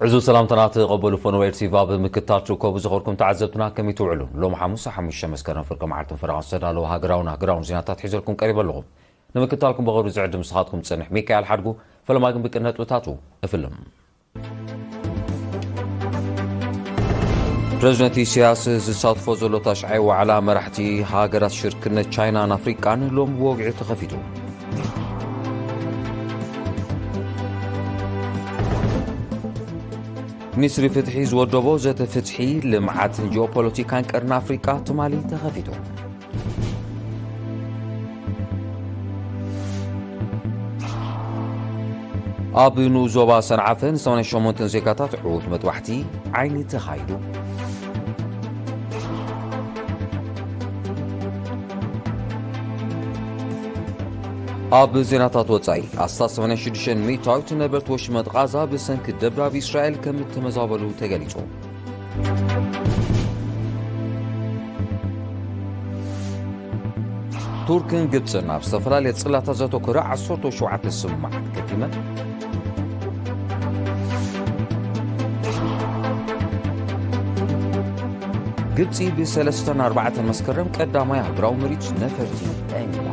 ዕዙዝ ሰላምታና ተቐበሉ። ፈነወ ኤል ቲቪ ኣብ ምክትታል ትርከቡ ዝኸርኩም ተዓዘብትና ከመይ ትውዕሉ? ሎም ሓሙስ ሓሙሽተ መስከረም ፍርቂ መዓልትን ፈረቓን ዝተዳለወ ሃገራውን ሃገራውን ዜናታት ሒዘልኩም ቀሪበ ኣለኹ። ንምክትታልኩም ብቐሩ ዝዕድም ንስኻትኩም ዝጸንሕ ሚካኤል ሓድጉ። ፈለማ ግን ብቅድሚ ነጥብታቱ እፍልም። ፕረዚደንት ኢሳያስ ዝሳትፎ ዘሎ ታሽዓይ ዋዕላ መራሕቲ ሃገራት ሽርክነት ቻይናን ኣፍሪቃን ሎም ብወግዒ ተኸፊቱ። ሚኒስትሪ ፍትሒ ዝወደቦ ዘተ ፍትሒ፣ ልምዓትን ጂኦፖለቲካን ቀርኒ ኣፍሪቃ ትማሊ ተኸፊቱ። ኣብ ንኡስ ዞባ ሰንዓፈ ን ሰማንያን ሸሞንተን ዜጋታት ዕዉት መጥባሕቲ ዓይኒ ተኻይዱ። ኣብ ዜናታት ወጻኢ፣ ኣስታት ሰማንያን ሽዱሽተን ሚእታዊት ነበርቲ ወሽመጥ ቓዛ ብሰንኪ ደብዳብ እስራኤል ከም እተመዛበሉ ተገሊጹ። ቱርክን ግብጽን ኣብ ዝተፈላለየ ጽላታት ዘተኮረ ዓሰርተ ሸውዓተ ስምምዓት ከቲመን። ግብጺ ብሰለስተን ኣርባዕተን መስከረም ቀዳማይ ሃገራዊ ምርኢት ነፈርቲ ጠንቂቓ።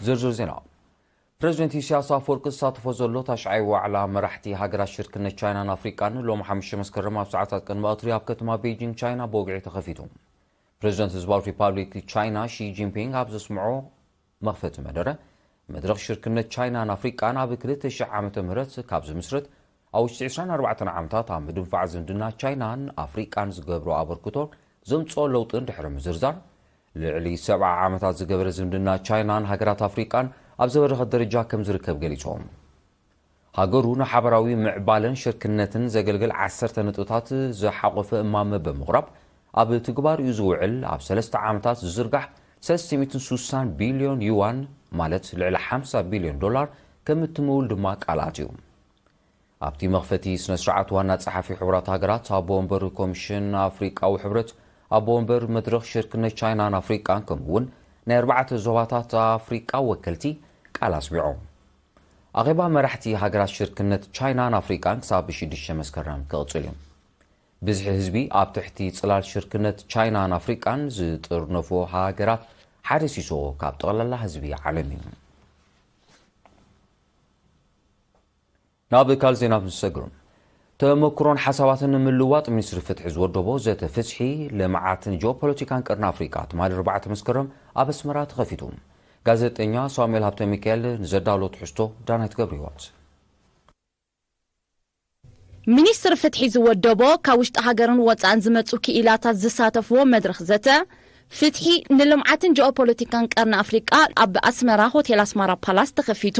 ዝርዝር ዜና። ፕረዚደንት ኢሳያስ ኣፈወርቂ ዝሳተፎ ዘሎ ታሽዓይ ዋዕላ መራሕቲ ሃገራት ሽርክነት ቻይናን ኣፍሪቃን ሎም ሓሙሽተ መስከረም ኣብ ሰዓታት ቅድሚ ቀትሪ ኣብ ከተማ ቤጂንግ ቻይና ብወግዒ ተኸፊቱ። ፕረዚደንት ህዝባዊ ሪፓብሊክ ቻይና ሺ ጂንፒንግ ኣብ ዘስምዖ መኽፈቲ መደረ፣ መድረኽ ሽርክነት ቻይናን ኣፍሪቃን ኣብ ክልተ ሽሕ ዓመተ ምህረት ካብ ዝምስረት ኣብ ውሽጢ ዕስራን ኣርባዕተን ዓመታት ኣብ ምድንፋዕ ዝምድና ቻይናን ኣፍሪቃን ዝገብሮ ኣበርክቶን ዘምጽኦ ለውጥን ድሕሪ ምዝርዛር፣ ልዕሊ ሰብዓ ዓመታት ዝገበረ ዝምድና ቻይናን ሃገራት ኣፍሪቃን ኣብ ዝበረኸ ደረጃ ከም ዝርከብ ገሊጾም። ሃገሩ ንሓበራዊ ምዕባለን ሽርክነትን ዘገልግል ዓሰርተ ነጥብታት ዝሓቖፈ እማመ ብምቕራብ፣ ኣብ ትግባር እዩ ዝውዕል። ኣብ ሰለስተ ዓመታት ዝዝርጋሕ ሰለስተ ሚእትን ስሳን ቢልዮን ዩዋን፣ ማለት ልዕሊ ሓምሳ ቢልዮን ዶላር፣ ከም እትምውል ድማ ቃል ኣትዩ። ኣብቲ መኽፈቲ ስነ ስርዓት ዋና ጸሓፊ ሕቡራት ሃገራት፣ ኣቦ ወንበር ኮሚሽን ኣፍሪቃዊ ሕብረት፣ ኣቦ ወንበር መድረኽ ሽርክነት ቻይናን ኣፍሪቃን፣ ከምኡ እውን ናይ ኣርባዕተ ዞባታት ኣፍሪቃ ወከልቲ ቃል ኣስሚዖም። ኣኼባ መራሕቲ ሃገራት ሽርክነት ቻይናን ኣፍሪቃን ክሳብ ሽዱሽተ መስከረም ክቕጽል እዩ። ብዝሒ ህዝቢ ኣብ ትሕቲ ጽላል ሽርክነት ቻይናን ኣፍሪቃን ዝጥርነፎ ሃገራት ሓደ ሲሶ ካብ ጠቕላላ ህዝቢ ዓለም እዩ። ናብ ካልእ ዜና ክንሰግር። ተመክሮን ሓሳባትን ንምልዋጥ ሚኒስትሪ ፍትሒ ዝወደቦ ዘተ ፍትሒ፣ ልምዓትን ጂኦፖለቲካን ቀርኒ ኣፍሪቃ ትማሊ ኣርባዕተ መስከረም ኣብ ኣስመራ ተኸፊቱ። ጋዜጠኛ ሳሙኤል ሃብተ ሚካኤል ንዘዳሎ ትሕዝቶ ዳናይት ገብረ ህይወት። ሚኒስትሪ ፍትሒ ዝወደቦ ካብ ውሽጢ ሃገርን ወፃእን ዝመፁ ክኢላታት ዝሳተፍዎ መድረኽ ዘተ ፍትሒ ንልምዓትን ጂኦፖለቲካን ቀርኒ ኣፍሪቃ ኣብ ኣስመራ ሆቴል ኣስማራ ፓላስ ተኸፊቱ።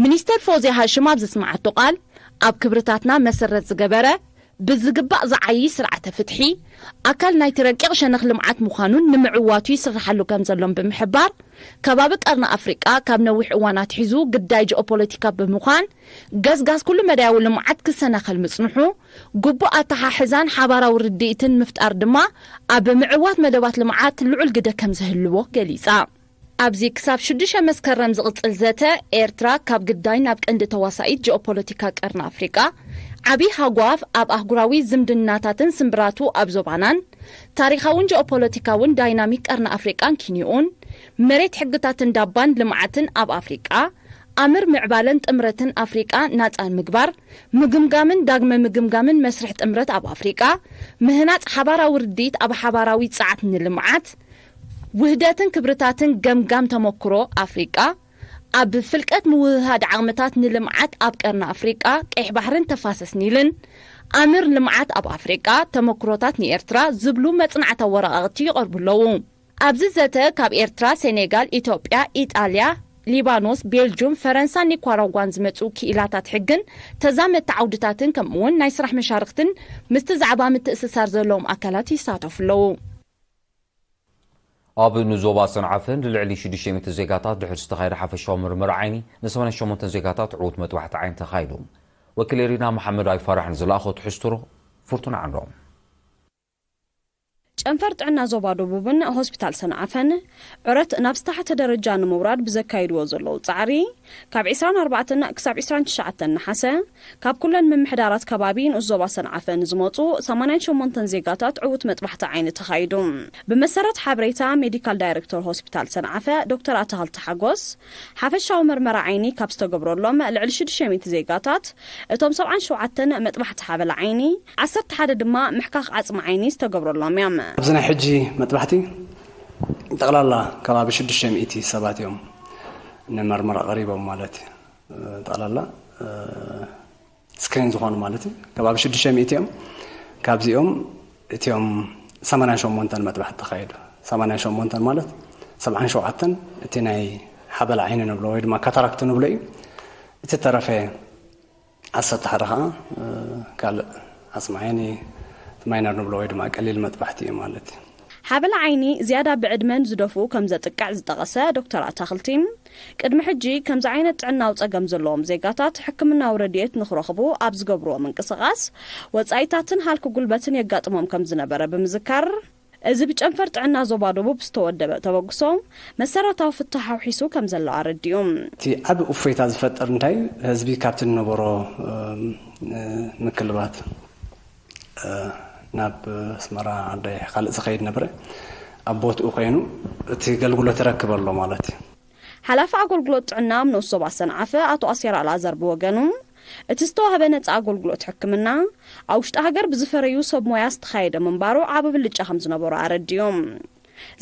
ሚኒስተር ፎዝያ ሃሽም ኣብ ዘስምዓቶ ቃል፣ ኣብ ክብርታትና መሰረት ዝገበረ ብዝግባእ ዝዓዪ ስርዓተ ፍትሒ ኣካል ናይቲ ረቂቕ ሸነኽ ልምዓት ምዃኑን ንምዕዋቱ ይስርሓሉ ከም ዘሎን ብምሕባር፣ ከባቢ ቀርኒ ኣፍሪቃ ካብ ነዊሕ እዋን ኣትሒዙ ግዳይ ጂኦፖለቲካ ብምዃን፣ ገስጋስ ኩሉ መዳያዊ ልምዓት ክሰናኸል ምጽንሑ፣ ግቡእ ኣተሓሕዛን ሓባራዊ ርድኢትን ምፍጣር ድማ ኣብ ምዕዋት መደባት ልምዓት ልዑል ግደ ከም ዝህልዎ ገሊጻ። ኣብዚ ክሳብ ሽዱሽተ መስከረም ዝቕጽል ዘተ፣ ኤርትራ ካብ ግዳይ ናብ ቀንዲ ተዋሳኢት ጂኦፖለቲካ ቀርኒ ኣፍሪቃ፣ ዓቢ ሃጓፍ ኣብ ኣህጉራዊ ዝምድናታትን ስምብራቱ ኣብ ዞባናን፣ ታሪኻውን ጂኦፖለቲካውን ዳይናሚክ ቀርኒ ኣፍሪቃን ኪንዮኡን፣ መሬት ሕግታትን ዳባን ልምዓትን ኣብ ኣፍሪቃ፣ ኣምር ምዕባለን ጥምረትን ኣፍሪቃ ናጻ ምግባር፣ ምግምጋምን ዳግመ ምግምጋምን መስርሕ ጥምረት ኣብ ኣፍሪቃ፣ ምህናጽ ሓባራዊ ርድኢት ኣብ ሓባራዊ ጸዓት ንልምዓት፣ ውህደትን ክብርታትን ገምጋም ተመክሮ ኣፍሪቃ፣ ኣብ ፍልቀት ምውህሃድ ዓቕምታት ንልምዓት ኣብ ቀርኒ ኣፍሪቃ፣ ቀይሕ ባሕርን ተፋሰስ ኒልን፣ ኣምር ልምዓት ኣብ ኣፍሪቃ፣ ተመክሮታት ንኤርትራ ዝብሉ መጽናዕታዊ ወረቓቕቲ ይቐርቡ ኣለዉ። ኣብዚ ዘተ ካብ ኤርትራ፣ ሴኔጋል፣ ኢትዮጵያ፣ ኢጣልያ፣ ሊባኖስ፣ ቤልጁም፣ ፈረንሳን ኒኳራጓን ዝመጹ ክኢላታት ሕግን ተዛመድቲ ዓውድታትን ከምኡውን ናይ ስራሕ መሻርኽትን ምስቲ ዛዕባ ምትእስሳር ዘለዎም ኣካላት ይሳተፉ ኣለዉ። ኣብ ንዞባ ሰንዓፈ ንልዕሊ ሽዱሽተ ሚእቲ ዜጋታት ድሕሪ ዝተኻየደ ሓፈሻዊ ምርመራ ዓይኒ ን ሰማንያን ሸሞንተን ዜጋታት ዕዉት መጥባሕቲ ዓይኒ ተኻይዱ። ወኪል ኤሪና መሓመድ ኣይፋራሕ ንዝለኣኾ ትሕዝቶ ፍርቱና ዓንዶም። ጨንፈር ጥዕና ዞባ ደቡብን ሆስፒታል ሰንዓፈን ዕረት ናብ ዝተሓተ ደረጃ ንምውራድ ብዘካይድዎ ዘለዉ ጻዕሪ፣ ካብ ዕስራን ኣርባዕተን ክሳብ ዕስራን ትሽዓተን ነሓሰ፣ ካብ ኩለን ምምሕዳራት ከባቢ ንኡስ ዞባ ሰንዓፈ ንዝመጹ ሰማንያን ሸሞንተን ዜጋታት ዕዉት መጥባሕቲ ዓይኒ ተኻይዱ። ብመሰረት ሓበሬታ ሜዲካል ዳይሬክተር ሆስፒታል ሰንዓፈ ዶክተር ኣታኽልቲ ሓጎስ፣ ሓፈሻዊ መርመራ ዓይኒ ካብ ዝተገብረሎም ልዕሊ ሽዱሽተ ሚእቲ ዜጋታት፣ እቶም ሰብዓን ሸውዓተን መጥባሕቲ ሓበላ ዓይኒ፣ ዓሰርተ ሓደ ድማ ምሕካኽ ዓጽሚ ዓይኒ ዝተገብረሎም እዮም። ኣብዚ ናይ ሕጂ መጥባሕቲ ጠቕላላ ከባቢ ሽዱሽተ ሚእቲ ሰባት እዮም ንመርመራ ቀሪቦም ማለት እዩ። ጠቕላላ ስክሪን ዝኾኑ ማለት እዩ ከባቢ ሽዱሽተ ሚእቲ እዮም። ካብዚኦም እቲኦም ሰማንያን ሸሞንተን መጥባሕቲ ተኻይዱ። ሰማንያን ሸሞንተን ማለት ሰብዓን ሸውዓተን እቲ ናይ ሓበላ ዓይኒ ንብሎ ወይ ድማ ካታራክት ንብሎ እዩ። እቲ ተረፈ ዓሰርተ ሓደ ኸዓ ካልእ ዓጽሚ ዓይኒ ማይነር ንብሎ ወይ ድማ ቀሊል መጥባሕቲ እዩ ማለት እዩ። ሓበላ ዓይኒ ዝያዳ ብዕድመን ዝደፍኡ ከም ዘጥቅዕ ዝጠቐሰ ዶክተር ኣታኽልቲ፣ ቅድሚ ሕጂ ከምዚ ዓይነት ጥዕናዊ ጸገም ዘለዎም ዜጋታት ሕክምናዊ ረድኤት ንኽረኽቡ ኣብ ዝገብርዎ ምንቅስቓስ ወጻኢታትን ሃልኪ ጉልበትን የጋጥሞም ከም ዝነበረ ብምዝካር፣ እዚ ብጨንፈር ጥዕና ዞባ ደቡብ ዝተወደበ ተበግሶ መሰረታዊ ፍታሕ ኣውሒሱ ከም ዘሎ ኣረዲኡ። እቲ ዓቢ እፎይታ ዝፈጥር እንታይ ህዝቢ ካብቲ ዝነበሮ ምክልባት ናብ ኣስመራ ዓዳይ ካልእ ዝኸይድ ነበረ ኣብ ቦትኡ ኮይኑ እቲ ገልግሎት ይረክብ ኣሎ ማለት እዩ። ሓላፊ ኣገልግሎት ጥዕና ኣብ ንኡስ ዞባ ሰንዓፈ ኣቶ ኣሴር ኣልኣዛር ብወገኑ፣ እቲ ዝተዋህበ ነጻ ኣገልግሎት ሕክምና ኣብ ውሽጢ ሃገር ብዝፈረዩ ሰብ ሞያ ዝተኻየደ ምንባሩ ዓቢ ብልጫ ከም ዝነበሮ ኣረዲኡ።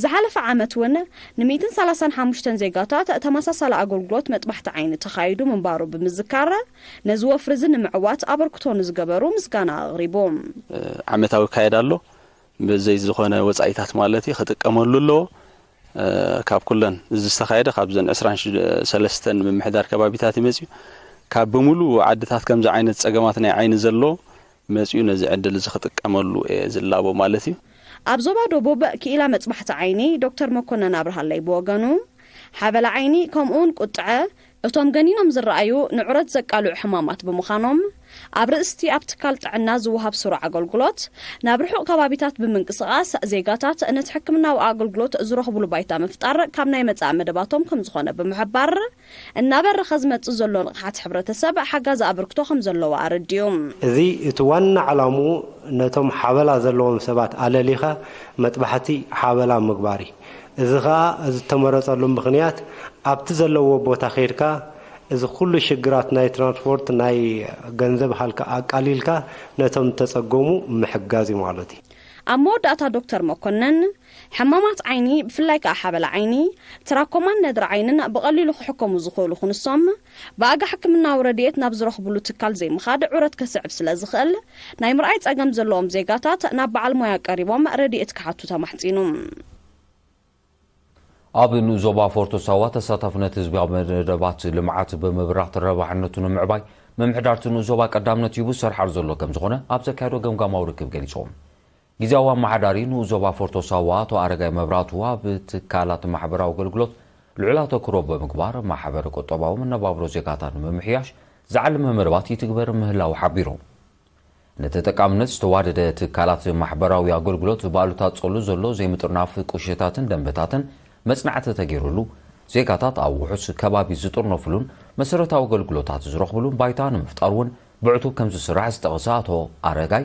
ዝሓለፈ ዓመት እውን ንሚእትን ሰላሳን ሓሙሽተን ዜጋታት ተመሳሳሊ ኣገልግሎት መጥባሕቲ ዓይኒ ተኻይዱ ምንባሩ ብምዝካር፣ ነዚ ወፍሪ እዚ ንምዕዋት ኣበርክቶ ንዝገበሩ ምስጋና ኣቕሪቡ። ዓመታዊ ይካየድ ኣሎ። በዘይ ዝኾነ ወጻኢታት ማለት እዩ ክጥቀመሉ ኣለዎ። ካብ ኩለን እዚ ዝተኻየደ ካብዘን ዕስራን ሰለስተን ምምሕዳር ከባቢታት እዩ መጽዩ። ካብ ብምሉእ ዓድታት ከምዚ ዓይነት ጸገማት ናይ ዓይኒ ዘሎ መጽዩ ነዚ ዕድል እዚ ክጥቀመሉ እየ ዝላቦ ማለት እዩ። ኣብ ዞባ ደቡብ ክኢላ መጽባሕቲ ዓይኒ ዶክተር መኮነን ኣብርሃለይ ብወገኑ፣ ሓበላ ዓይኒ ከምኡውን ቁጥዐ እቶም ገኒኖም ዝረኣዩ ንዑረት ዘቃልዑ ሕማማት ብምዃኖም፣ ኣብ ርእስቲ ኣብ ትካል ጥዕና ዝወሃብ ስሩዕ ኣገልግሎት ናብ ርሑቕ ከባቢታት ብምንቅስቓስ ዜጋታት ነቲ ሕክምናዊ ኣገልግሎት ዝረኽብሉ ባይታ ምፍጣር ካብ ናይ መጻኢ መደባቶም ከም ዝኾነ ብምሕባር፣ እናበረኸ ዝመጽእ ዘሎ ንቕሓት ሕብረተሰብ ሓጋዚ ኣበርክቶ ከም ዘለዎ ኣረዲኡ። እዚ እቲ ዋና ዕላምኡ ነቶም ሓበላ ዘለዎም ሰባት ኣለሊኻ መጥባሕቲ ሓበላ ምግባር እዩ። እዚ ኸኣ ዝተመረጸሉ ምኽንያት ኣብቲ ዘለዎ ቦታ ኸይድካ እዚ ኩሉ ሽግራት ናይ ትራንስፖርት ናይ ገንዘብ ሃልካ ኣቃሊልካ ነቶም ዝተጸገሙ ምሕጋዝ እዩ ማለት እዩ። ኣብ መወዳእታ ዶክተር መኮነን፣ ሕማማት ዓይኒ ብፍላይ ከኣ ሓበላ ዓይኒ፣ ትራኮማን ነድሪ ዓይንን ብቐሊሉ ክሕከሙ ዝኽእሉ ክንሶም፣ ብኣጋ ሕክምናዊ ረድኤት ናብ ዝረኽብሉ ትካል ዘይምኻድ ዑረት ከስዕብ ስለ ዝኽእል፣ ናይ ምርኣይ ጸገም ዘለዎም ዜጋታት ናብ በዓል ሞያ ቀሪቦም ረድኤት ክሓቱ ተማሕጺኑ። ኣብ ንኡስ ዞባ ፎርቶ ሳዋ ተሳታፍነት ህዝቢ ኣብ መደባት ልምዓት ብምብራህ ተረባሕነቱ ንምዕባይ ምምሕዳር እቲ ንኡስ ዞባ ቀዳምነት ሂቡ ዝሰርሓሉ ዘሎ ከም ዝኾነ ኣብ ዘካየዶ ገምጋማዊ ርክብ ገሊጾም። ግዝያዊ ኣመሓዳሪ ንኡስ ዞባ ፎርቶ ሳዋ ኣቶ ኣረጋይ መብራቱ ኣብ ትካላት ማሕበራዊ ኣገልግሎት ልዑል ኣተኩሮ ብምግባር ማሕበረ ቁጠባዊ መነባብሮ ዜጋታት ንምምሕያሽ ዝዓለመ መደባት ይትግበር ምህላው ሓቢሮም። ንተጠቃምነት ዝተዋደደ ትካላት ማሕበራዊ ኣገልግሎት ብኣሉታ ጸሉ ዘሎ ዘይምጥርናፍ ቁሸታትን ደንበታትን መጽናዕቲ ተገይሩሉ፣ ዜጋታት ኣብ ውሑስ ከባቢ ዝጥርነፍሉን መሰረታዊ ኣገልግሎታት ዝረኽብሉን ባይታ ንምፍጣር እውን ብዕቱብ ከም ዝስራሕ ዝጠቐሰ ኣቶ ኣረጋይ፣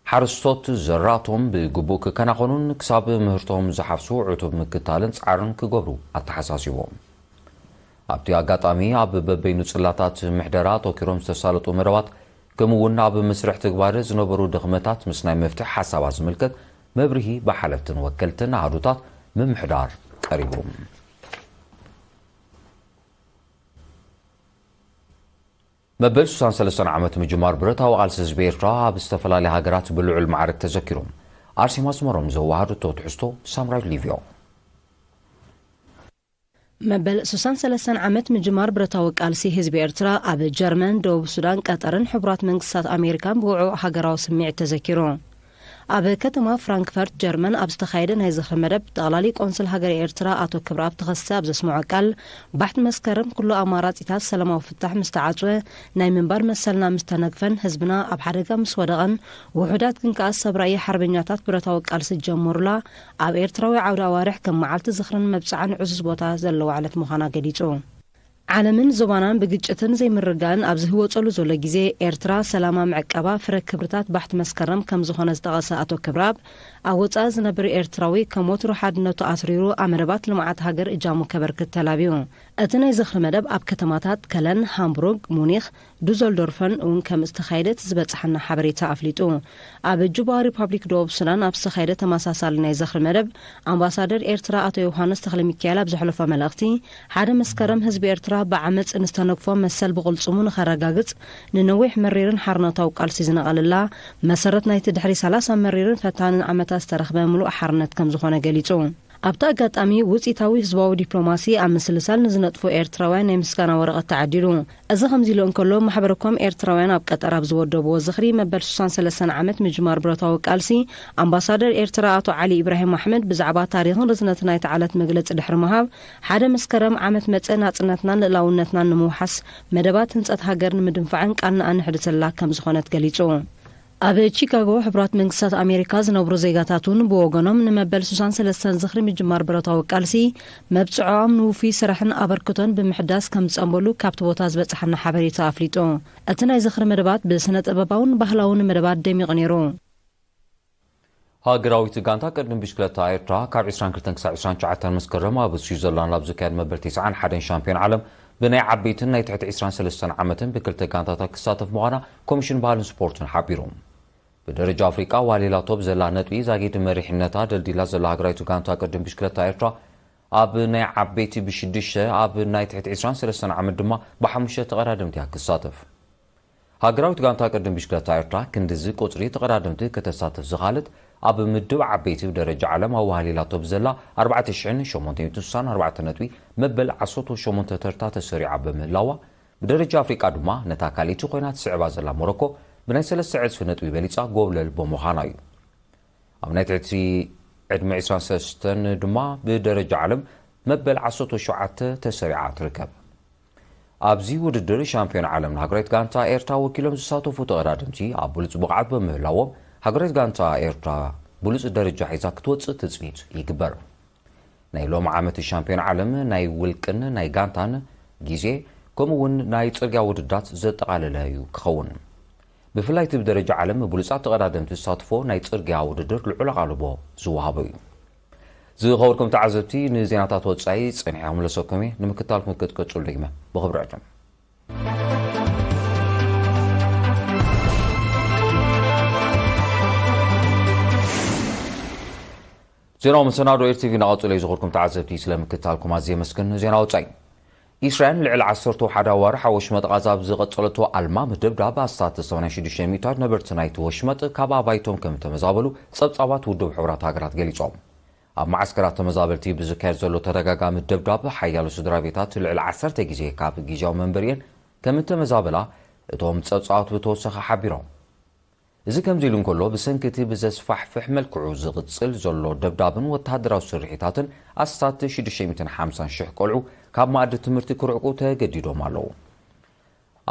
ሓረስቶት ዘራቶም ብግቡእ ክከናኸኑን ክሳብ ምህርቶም ዝሓፍሱ ዕቱብ ምክታልን ጻዕርን ክገብሩ ኣተሓሳሲቦም። ኣብቲ ኣጋጣሚ ኣብ በበይኑ ጽላታት ምሕደራ ኣተኪሮም ዝተሳለጡ መደባት ከምኡ እውን ኣብ መስርሕ ትግባረ ዝነበሩ ድኽመታት ምስ ናይ መፍትሒ ሓሳባት ዝምልከት መብርሂ ብሓለፍትን ወከልትን ኣሃዱታት ምምሕዳር ቀሪቡ። መበል ሱሳን ሰለስተን ዓመት ምጅማር ብረታዊ ቃልሲ ህዝቢ ኤርትራ ኣብ ዝተፈላለያ ሃገራት ብልዑል ማዕርግ ተዘኪሩ። ኣርሴማ ኣስመሮም ዘዋሃደቶ ትሕዝቶ ሳምራዊት ሊቭዮ። መበል ሱሳን ሰለስተን ዓመት ምጅማር ብረታዊ ቃልሲ ህዝቢ ኤርትራ ኣብ ጀርመን፣ ደቡብ ሱዳን፣ ቀጠርን ሕቡራት መንግስታት ኣሜሪካን ብውዕውዕ ሃገራዊ ስምዒት ተዘኪሩ። ኣብ ከተማ ፍራንክፈርት ጀርመን ኣብ ዝተኻየደ ናይ ዝኽሪ መደብ፣ ጠቕላሊ ቆንስል ሃገር ኤርትራ ኣቶ ክብረኣብ ተኸስተ ኣብ ዘስምዖ ቃል፣ ባሕቲ መስከረም ኩሉ ኣማራጺታት ሰላማዊ ፍታሕ ምስ ተዓጽወ፣ ናይ ምንባር መሰልና ምስ ተነግፈን፣ ህዝብና ኣብ ሓደጋ ምስ ወደቐን፣ ውሑዳት ግን ከኣ ሰብ ራእይ ሓርበኛታት ብረታዊ ቃልሲ ዝጀመሩላ ኣብ ኤርትራዊ ዓውደ ኣዋርሕ ከም መዓልቲ ዝኽርን መብጽዓን ዕዙዝ ቦታ ዘለዋ ዕለት ምዃና ገሊጹ። ዓለምን ዞባናን ብግጭትን ዘይምርግጋእን ኣብ ዝህወጸሉ ዘሎ ግዜ፣ ኤርትራ ሰላማ ምዕቃባ ፍረ ክብርታት ባሕቲ መስከረም ከም ዝኾነ ዝጠቐሰ ኣቶ ክብረኣብ፣ ኣብ ወጻኢ ዝነብር ኤርትራዊ ከም ወትሩ ሓድነቱ ኣትሪሩ ኣብ መደባት ልምዓት ሃገር እጃሙ ከበርክት ተላብዩ። እቲ ናይ ዝኽሪ መደብ ኣብ ከተማታት ከለን፣ ሃምቡርግ፣ ሙኒኽ፣ ዱሰልዶርፈን እውን ከም ዝተኻየደ እቲ ዝበጽሓና ሓበሬታ ኣፍሊጡ። ኣብ ጁባ ሪፓብሊክ ደቡብ ሱዳን ኣብ ዝተኻየደ ተመሳሳሊ ናይ ዝኽሪ መደብ፣ ኣምባሳደር ኤርትራ ኣቶ ዮሃንስ ተኽለሚካኤል ኣብ ዘሕለፎ መልእኽቲ፣ ሓደ መስከረም ህዝቢ ኤርትራ ብዓመጽ ንዝተነግፎ መሰል ብቕልጽሙ ንኸረጋግጽ፣ ንነዊሕ መሪርን ሓርነታዊ ቃልሲ ዝነቐለላ፣ መሰረት ናይቲ ድሕሪ ሰላሳ መሪርን ፈታንን ዓመታት ዝተረኽበ ምሉእ ሓርነት ከም ዝኾነ ገሊጹ። ኣብቲ ኣጋጣሚ፣ ውጽኢታዊ ህዝባዊ ዲፕሎማሲ ኣብ ምስልሳል ንዝነጥፉ ኤርትራውያን ናይ ምስጋና ወረቐት ተዓዲሉ። እዚ ከምዚ ኢሉ እንከሎ፣ ማሕበረ ኮም ኤርትራውያን ኣብ ቀጠር ኣብ ዝወደብዎ ዝኽሪ መበል ሱሳን ሰለስተን ዓመት ምጅማር ብረታዊ ቃልሲ፣ ኣምባሳደር ኤርትራ ኣቶ ዓሊ ኢብራሂም ኣሕመድ ብዛዕባ ታሪኽን ርዝነትን ናይታ ዕለት መግለጺ ድሕሪ ምሃብ፣ ሓደ መስከረም ዓመት መጸ ናጽነትናን ልእላውነትናን ንምውሓስ፣ መደባት ህንጸት ሃገር ንምድንፋዕን ቃልና ኣንሕድሰላ ከም ዝኾነት ገሊጹ። ኣብ ቺካጎ፣ ሕቡራት መንግስታት ኣሜሪካ ዝነብሩ ዜጋታት እውን ብወገኖም፣ ንመበል ሱሳን ሰለስተን ዝኽሪ ምጅማር ብረታዊ ቃልሲ መብጽዖኦም ንውፉይ ስራሕን ኣበርክቶን ብምሕዳስ ከም ዝጸንበሉ ካብቲ ቦታ ዝበጽሓና ሓበሬታ ኣፍሊጡ። እቲ ናይ ዝኽሪ መደባት ብስነ ጥበባውን ባህላውን መደባት ደሚቑ ነይሩ። ሃገራዊት ጋንታ ቅድድም ብሽክለታ ኤርትራ ካብ ዕስራን ክልተን ክሳብ ዕስራን ትሽዓተን መስከረም ኣብ ስዊዘርላንድ ኣብ ዝካየድ መበል ተስዓን ሓደን ሻምፒዮን ዓለም ብናይ ዓበይትን ናይ ትሕቲ ዕስራን ሰለስተን ዓመትን ብክልተ ጋንታታት ክሳተፍ ምዃና ኮሚሽን ባህልን ስፖርትን ሓቢሩ። ብደረጃ ኣፍሪቃ ዋሊላቶ ብዘላ ነጥቢ ዛጊድ መሪሕነታ ደልዲላ ዘላ ሃገራዊት ጋንታ ቅድድም ብሽክለታ ኤርትራ ኣብ ናይ ዓበይቲ ብሽዱሽተ፣ ኣብ ናይ ትሕቲ ዕስራን ሰለስተን ዓመት ድማ ብሓሙሽተ ተቐዳደምቲ እያ ክሳተፍ። ሃገራዊት ጋንታ ቅድድም ብሽክለታ ኤርትራ ክንድዚ ቁጽሪ ተቐዳደምቲ ከተሳትፍ ዝኻለት ኣብ ምድብ ዓበይቲ ብደረጃ ዓለም ኣዋህሊላቶ ብዘላ ኣርባዕተ ሽሕን ሸሞንተ ሚእትን ስሳን ኣርባዕተ ነጥቢ መበል ዓሰርተ ሸሞንተ ተርታ ተሰሪዓ ብምህላዋ፣ ብደረጃ ኣፍሪቃ ድማ ነታ ካልኣይቲ ኮይና ትስዕባ ዘላ ሞሮኮ ብናይ ሰለስተ ዕጽፊ ነጥቢ በሊጻ ጎብለል ብምዃና እዩ። ኣብ ናይ ትሕቲ ዕድመ ዕስራን ሰለስተን ድማ ብደረጃ ዓለም መበል ዓሰርተ ሸውዓተ ተሰሪዓ ትርከብ። ኣብዚ ውድድር ሻምፒዮን ዓለም ንሃገራዊት ጋንታ ኤርትራ ወኪሎም ዝሳተፉ ተቐዳደምቲ ኣብ ብሉጽ ብቕዓት ብምህላዎም፣ ሃገራዊት ጋንታ ኤርትራ ብሉጽ ደረጃ ሒዛ ክትወጽእ ትጽቢት ይግበር። ናይ ሎም ዓመት ሻምፒዮን ዓለም ናይ ውልቅን ናይ ጋንታን ግዜ፣ ከምኡ እውን ናይ ጽርግያ ውድድራት ዘጠቓለለ እዩ ክኸውን። ብፍላይ እቲ ብደረጃ ዓለም ብሉጻት ተቐዳደምቲ ዝሳትፎ ናይ ጽርግያ ውድድር ልዑል ኣቓልቦ ዝወሃቦ እዩ። ዝኸበርኩም ተዓዘብቲ፣ ንዜናታት ወጻኢ ጸኒሐ ክምለሰኩም እየ። ንምክታልኩም ክትቅጽሉ ደጊመ ብኽብሪ ዕድም። ዜናዊ መሰናዶ ኤር ቲቪ እናቐጸለ እዩ። ዝኸበርኩም ተዓዘብቲ፣ ስለ ምክታልኩም ኣዝየ የመስግን። ዜና ወጻኢ። እስራኤል ልዕሊ ዓሰርተ ሓደ ኣዋርሕ ኣብ ወሽመጥ ቓዛ ኣብ ዝቐጸለቶ ኣልማሚ ደብዳብ ኣስታት ሰማንያን ሽዱሽተ ሚእታዊት ነበርቲ ናይቲ ወሽመጥ ካብ ኣባይቶም ከም እተመዛበሉ ጸብጻባት ውድብ ሕቡራት ሃገራት ገሊጾም። ኣብ መዓስከራት ተመዛበልቲ ብዝካየድ ዘሎ ተደጋጋሚ ደብዳብ፣ ሓያሎ ስድራ ቤታት ልዕሊ ዓሰርተ ግዜ ካብ ግዝያዊ መንበሪኤን ከም እተመዛበላ እቶም ጸብጻባት ብተወሰኸ ሓቢሮም። እዚ ከምዚ ኢሉ እንከሎ፣ ብሰንኪ እቲ ብዘስፋሕፍሕ መልክዑ ዝቕጽል ዘሎ ደብዳብን ወተሃደራዊ ስርሒታትን፣ ኣስታት ሽዱሽተ ሚእትን ሓምሳን ሽሕ ቆልዑ ካብ መኣዲ ትምህርቲ ክርዕቁ ተገዲዶም ኣለዉ።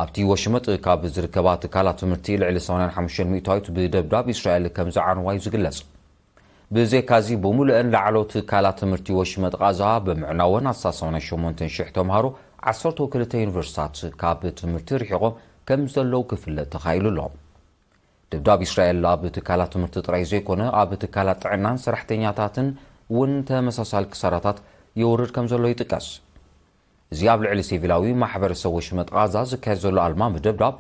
ኣብቲ ወሽመጥ ካብ ዝርከባ ትካላት ትምህርቲ፣ ልዕሊ ሰማንያን ሓሙሽተን ሚእታዊት ብደብዳብ እስራኤል ከም ዝዓንዋ እዩ ዝግለጽ። ብዘይካዚ፣ ብምሉእን ላዕለዎት ትካላት ትምህርቲ ወሽመጥ ቓዛ ብምዕናወን፣ ኣስታት ሰማንያን ሸሞንተን ሽሕ ተምሃሮ ዓሰርተ ክልተ ዩኒቨርሲታት ካብ ትምህርቲ ርሒቖም ከም ዘለዉ ክፍለጥ ተኻኢሉ ኣሎ። ደብዳብ እስራኤል ኣብ ትካላት ትምህርቲ ጥራይ ዘይኮነ፣ ኣብ ትካላት ጥዕናን ሰራሕተኛታትን እውን ተመሳሳሊ ክሳራታት የውርድ ከም ዘሎ ይጥቀስ። እዚ ኣብ ልዕሊ ሲቪላዊ ማሕበረሰብ ወሽመጥ ቓዛ ዝካየድ ዘሎ ኣልማሚ ደብዳብ፣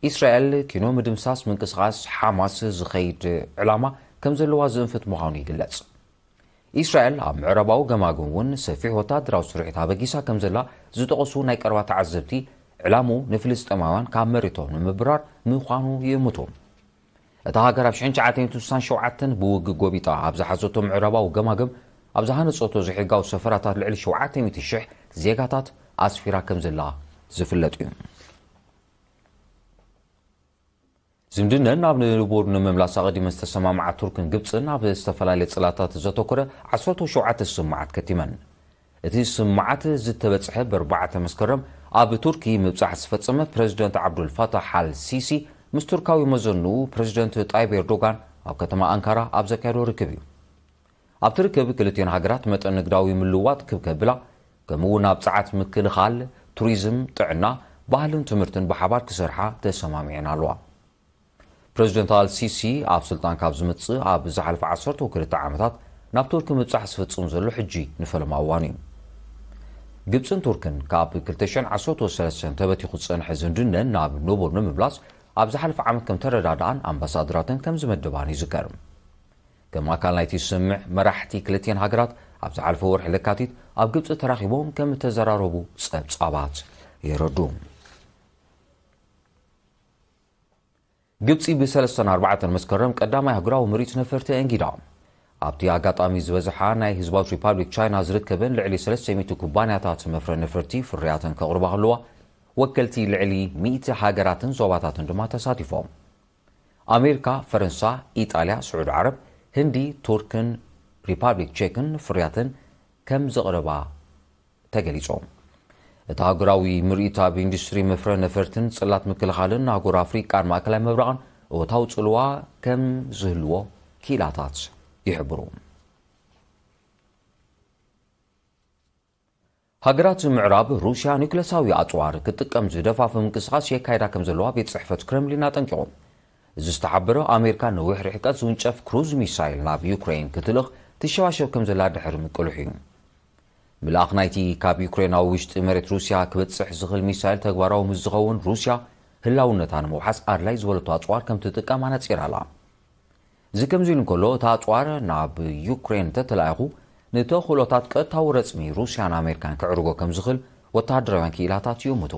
እስራኤል ኪኖ ምድምሳስ ምንቅስቓስ ሓማስ ዝኸይድ ዕላማ ከም ዘለዋ ዝእንፍት ምዃኑ ይግለጽ። እስራኤል ኣብ ምዕራባዊ ገማግም እውን ሰፊሕ ወታደራዊ ስርሒት ኣበጊሳ ከም ዘላ ዝጠቐሱ ናይ ቀረባ ተዓዘብቲ፣ ዕላምኡ ንፍልስጤማውያን ካብ መሬቶም ንምብራር ምዃኑ ይእምቱ። እታ ሃገር ኣብ ሽሕን ትሽዓተ ሚእትን ስሳን ሸውዓተን ብውግእ ጎቢጣ ኣብ ዝሓዘቶ ምዕራባዊ ገማግም፣ ኣብ ዝሃነጸቶ ዘይሕጋዊ ሰፈራታት ልዕሊ ሸውዓተ ሚእቲ ሽሕ ዜጋታት ኣስፊራ ከም ዘላ ዝፍለጥ እዩ። ዝምድነን ናብ ንቡር ንምምላስ ኣቐዲመን ዝተሰማምዓ ቱርክን ግብጽን ኣብ ዝተፈላለየ ጽላታት ዘተኮረ ዓሰርተ ሸውዓተ ስምምዓት ከቲመን። እቲ ስምምዓት ዝተበጽሐ ብኣርባዕተ መስከረም ኣብ ቱርኪ ምብጻሕ ዝፈጸመ ፕረዚደንት ዓብዱል ፋታሕ ኣል ሲሲ ምስ ቱርካዊ መዘንኡ ፕረዚደንት ጣይብ ኤርዶጋን ኣብ ከተማ ኣንካራ ኣብ ዘካየዶ ርክብ እዩ። ኣብቲ ርክብ ክልቲኤን ሃገራት መጠን ንግዳዊ ምልውዋጥ ክብ ከብላ፣ ከምኡ እውን ኣብ ጸዓት ምክልኻል፣ ቱሪዝም፣ ጥዕና፣ ባህልን ትምህርትን ብሓባር ክሰርሓ ተሰማሚዐን ኣለዋ። ፕረዚደንት ኣል ሲሲ ኣብ ስልጣን ካብ ዝመጽእ ኣብ ዝሓለፈ ዓሰርተ ክልተ ዓመታት ናብ ቱርኪ ምብጻሕ ዝፍጽም ዘሎ ሕጂ ንፈለማ እዋኑ እዩ። ግብጽን ቱርክን ካብ ክልተ ሽሕን ዓሰርተ ሰለስተን ተበቲኹ ዝጸንሐ ዝምድነን ናብ ንቡር ንምምላስ ኣብ ዝሓለፈ ዓመት ከም ተረዳድኣን ኣምባሳደራተን ከም ዝመደባን ይዝከር። ከም ኣካል ናይቲ ስምምዕ፣ መራሕቲ ክልቲኤን ሃገራት ኣብ ዝሓለፈ ወርሒ ለካቲት ኣብ ግብጺ ተራኺቦም ከም እተዘራረቡ ጸብጻባት የረዱ። ግብጺ ብሰለስተን ኣርባዕተን መስከረም ቀዳማይ ኣህጉራዊ ምርኢት ነፈርቲ ኣንጊዳ። ኣብቲ ኣጋጣሚ ዝበዝሓ ናይ ህዝባዊት ሪፓብሊክ ቻይና ዝርከበን ልዕሊ ሰለስተ ሚእቲ ኩባንያታት መፍረ ነፈርቲ ፍርያተን ከቕርባ ከለዋ፣ ወከልቲ ልዕሊ ሚእቲ ሃገራትን ዞባታትን ድማ ተሳቲፎም። ኣሜሪካ፣ ፈረንሳ፣ ኢጣልያ፣ ስዑዲ ዓረብ፣ ህንዲ፣ ቱርክን ሪፓብሊክ ቼክን ፍርያተን ከም ዘቕረባ ተገሊጾም። እቲ ኣህጉራዊ ምርኢት ኣብ ኢንዱስትሪ መፍረ ነፈርትን ጽላት ምክልኻልን ኣህጉር ኣፍሪቃን ማእከላይ ምብራቕን እወታዊ ጽልዋ ከም ዝህልዎ ክኢላታት ይሕብሩ። ሃገራት ምዕራብ ሩስያ ኒውክለሳዊ ኣጽዋር ክትጥቀም ዝደፋፍእ ምንቅስቓስ የካይዳ ከም ዘለዋ ቤት ጽሕፈት ክረምሊን ኣጠንቂቑ። እዚ ዝተሓበረ ኣሜሪካ ነዊሕ ርሕቀት ዝውንጨፍ ክሩዝ ሚሳይል ናብ ዩክሬን ክትልእኽ ትሸባሸብ ከም ዘላ ድሕሪ ምቅልሑ እዩ። ምልኣኽ ናይቲ ካብ ዩክሬናዊ ውሽጢ መሬት ሩስያ ክበጽሕ ዝኽእል ሚሳይል ተግባራዊ ምስ ዝኸውን፣ ሩስያ ህላውነታ ንምውሓስ ኣድላይ ዝበለቶ ኣጽዋር ከም ትጥቀም ኣነጺራ ኣላ። እዚ ከምዚ ኢሉ እንከሎ፣ እቲ ኣጽዋር ናብ ዩክሬን እንተተላኢኹ፣ ንተኽእሎታት ቀጥታዊ ረጽሚ ሩስያን ኣሜሪካን ክዕርጎ ከም ዝኽእል ወተሃደራውያን ክኢላታት ይእምቱ።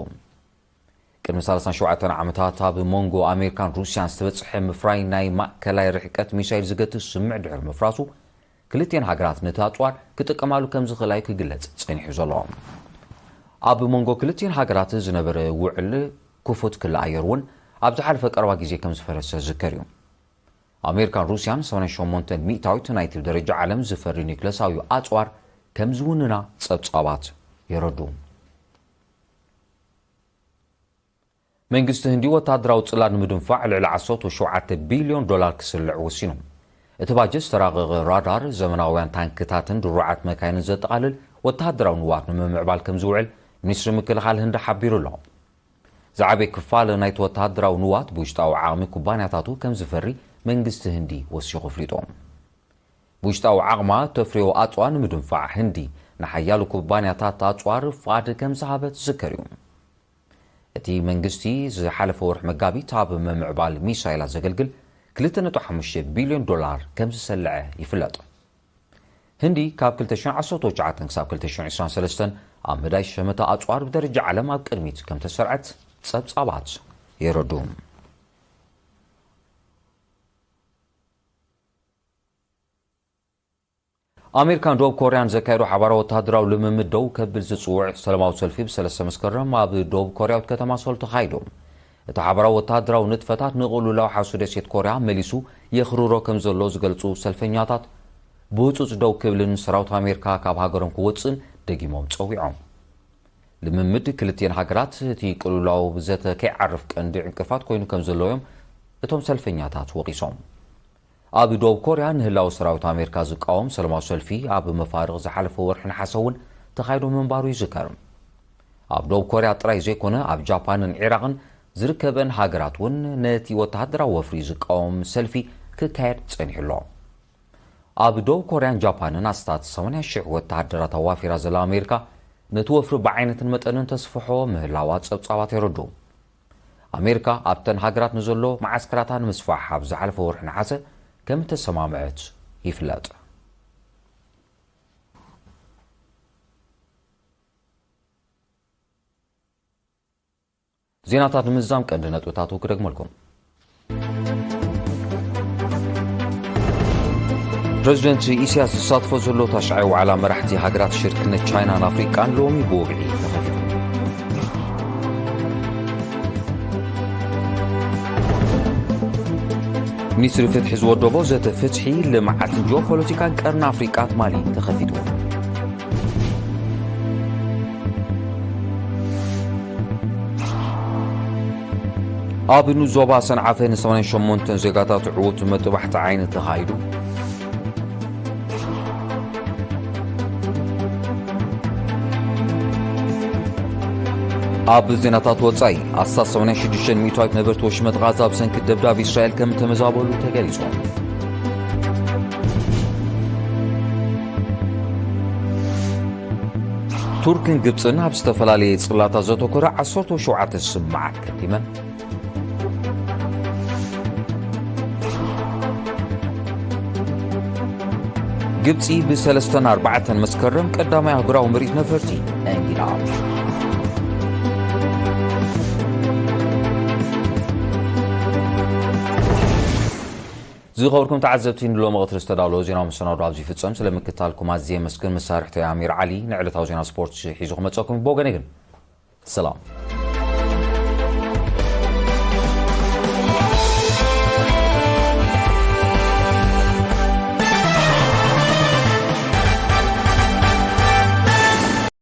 ቅድሚ ሰላሳን ሸውዓተን ዓመታት ኣብ መንጎ ኣሜሪካን ሩስያን ዝተበጽሐ ምፍራይ ናይ ማእከላይ ርሕቀት ሚሳይል ዝገትእ ስምምዕ ድሕሪ ምፍራሱ፣ ክልቲኤን ሃገራት ነቲ ኣጽዋር ክጥቀማሉ ከም ዝኽእላ እዩ ክግለጽ ጸኒሑ ዘሎ። ኣብ መንጎ ክልቲኤን ሃገራት ዝነበረ ውዕል ክፉት ክሊ ኣየር እውን ኣብ ዝሓለፈ ቀረባ ግዜ ከም ዝፈረሰ ዝዝከር እዩ። ኣሜሪካን ሩስያን ሰማንያን ሸሞንተ ሚእታዊት ናይቲ ብደረጃ ዓለም ዝፈሪ ኒውክለሳዊ ኣጽዋር ከም ዝውንና ጸብጻባት የረዱ። መንግስቲ ህንዲ ወተሃደራዊ ጽላል ንምድንፋዕ ልዕሊ ዓሰርተ ሸውዓተ ቢልዮን ዶላር ክስልዕ ወሲኑ። እቲ ባጀት ዝተራቐቐ ራዳር፣ ዘመናውያን ታንክታትን ድሩዓት መካይንን ዘጠቓልል ወተሃደራዊ ንዋት ንምምዕባል ከም ዝውዕል ሚኒስትሪ ምክልኻል ህንዲ ሓቢሩ ኣሎ። ዝዓበየ ክፋል ናይቲ ወተሃደራዊ ንዋት ብውሽጣዊ ዓቕሚ ኩባንያታቱ ከም ዝፈሪ መንግስቲ ህንዲ ወሲኹ ኣፍሊጡ። ብውሽጣዊ ዓቕማ ተፍርዮ ኣጽዋር ንምድንፋዕ ህንዲ ንሓያሎ ኩባንያታት ኣጽዋር ፍቓድ ከም ዝሃበት ዝዝከር እዩ። እቲ መንግስቲ ዝሓለፈ ወርሒ መጋቢት ኣብ ምምዕባል ሚሳይላት ዘገልግል ክልተ ነጥቢ ሓሙሽተ ቢልዮን ዶላር ከም ዝሰልዐ ይፍለጥ። ህንዲ ካብ ክልተ ሽሕን ዓሰርተ ትሽዓተን ክሳብ ክልተ ሽሕን ዕስራን ሰለስተን ኣብ ምዳይ ሸመታ ኣጽዋር ብደረጃ ዓለም ኣብ ቅድሚት ከም ተሰርዐት ጸብጻባት የረዱ። ኣሜሪካን ደቡብ ኮርያን ዘካየዶ ሓባራዊ ወተሃደራዊ ልምምድ ደው ከብል ዝጽውዕ ሰላማዊ ሰልፊ ብሰለስተ መስከረም ኣብ ደቡብ ኮርያዊት ከተማ ሶል ተኻይዱ። እቲ ሓባራዊ ወተሃደራዊ ንጥፈታት ንቕልውላው ሓሱ ደሴት ኮርያ መሊሱ የኽርሮ ከም ዘሎ ዝገልጹ ሰልፈኛታት፣ ብህጹጽ ደው ክብልን ሰራዊት ኣሜሪካ ካብ ሃገሮም ክወጽእን ደጊሞም ጸዊዖም። ልምምድ ክልቲኤን ሃገራት እቲ ቅልውላው ብዘተ ከይዓርፍ ቀንዲ ዕንቅፋት ኮይኑ ከም ዘሎ እዮም እቶም ሰልፈኛታት ወቒሶም። ኣብ ደቡብ ኮርያ ንህላወ ሰራዊት ኣሜሪካ ዝቃወም ሰላማዊ ሰልፊ ኣብ መፋርቕ ዝሓለፈ ወርሒ ነሓሰ እውን ተኻይዶ ምንባሩ ይዝከር። ኣብ ደቡብ ኮርያ ጥራይ ዘይኮነ፣ ኣብ ጃፓንን ዒራቕን ዝርከበን ሃገራት እውን ነቲ ወተሃደራዊ ወፍሪ ዝቃወም ሰልፊ ክካየድ ጸኒሑ ኣሎ። ኣብ ደቡብ ኮርያን ጃፓንን ኣስታት ሰማንያ ሽሕ ወተሃደራት ኣዋፊራ ዘላ ኣሜሪካ፣ ነቲ ወፍሪ ብዓይነትን መጠንን ተስፍሖ ምህላዋ ጸብጻባት የረድኡ። ኣሜሪካ ኣብተን ሃገራት ንዘሎ መዓስከራታ ንምስፋሕ ኣብ ዝሓለፈ ወርሒ ነሓሰ ከም እተሰማምዐት ይፍለጥ። ዜናታት ንምዝዛም ቀንዲ ነጥብታቱ ክደግመልኩም። ፕረዚደንት ኢሳያስ ዝሳትፎ ዘሎ ታሽዓይ ዋዕላ መራሕቲ ሃገራት ሽርክነት ቻይናን ኣፍሪቃን ሎሚ ብወግዒ ተኸፊቱ። ሚኒስትሪ ፍትሒ ዝወደቦ ዘተ ፍትሒ፣ ልምዓትን ጂኦፖለቲካን ቀርኒ ኣፍሪቃ ትማሊ ተኸፊቱ። ኣብ ንዞባ ሰንዓፈ ን ሰማንያን ሸሞንተን ዜጋታት ዕዉት መጥባሕቲ ዓይኒ ተኻይዱ። ኣብ ዜናታት ወጻኢ፣ ኣስታት ሰማንያን ሽዱሽተን ሚእታዊት ነበርቲ ወሽመጥ ጋዛ ብሰንኪ ደብዳብ እስራኤል ከም ተመዛበሉ ተገሊጹ። ቱርክን ግብጽን ኣብ ዝተፈላለየ ጽላታት ዘተኮረ ዓሰርተ ሸውዓተ ስምማዕ ከቲመን። ግብጺ ብሰለስተን ኣርባዕተን መስከረም ቀዳማይ ኣህጉራዊ ምርኢት ነፈርቲ ኣንጊዳ። ዝኸበርኩም ተዓዘብቲ፣ ንሎሚ ቀትሪ ዝተዳለወ ዜናዊ መሰናዶ ኣብዚ ይፍጸም። ስለ ምክታልኩም ኣዝየ የመስግን። መሳርሕተይ ኣሚር ዓሊ ንዕለታዊ ዜና ስፖርት ሒዙ ክመጸኩም። ብወገነ ግን ሰላም።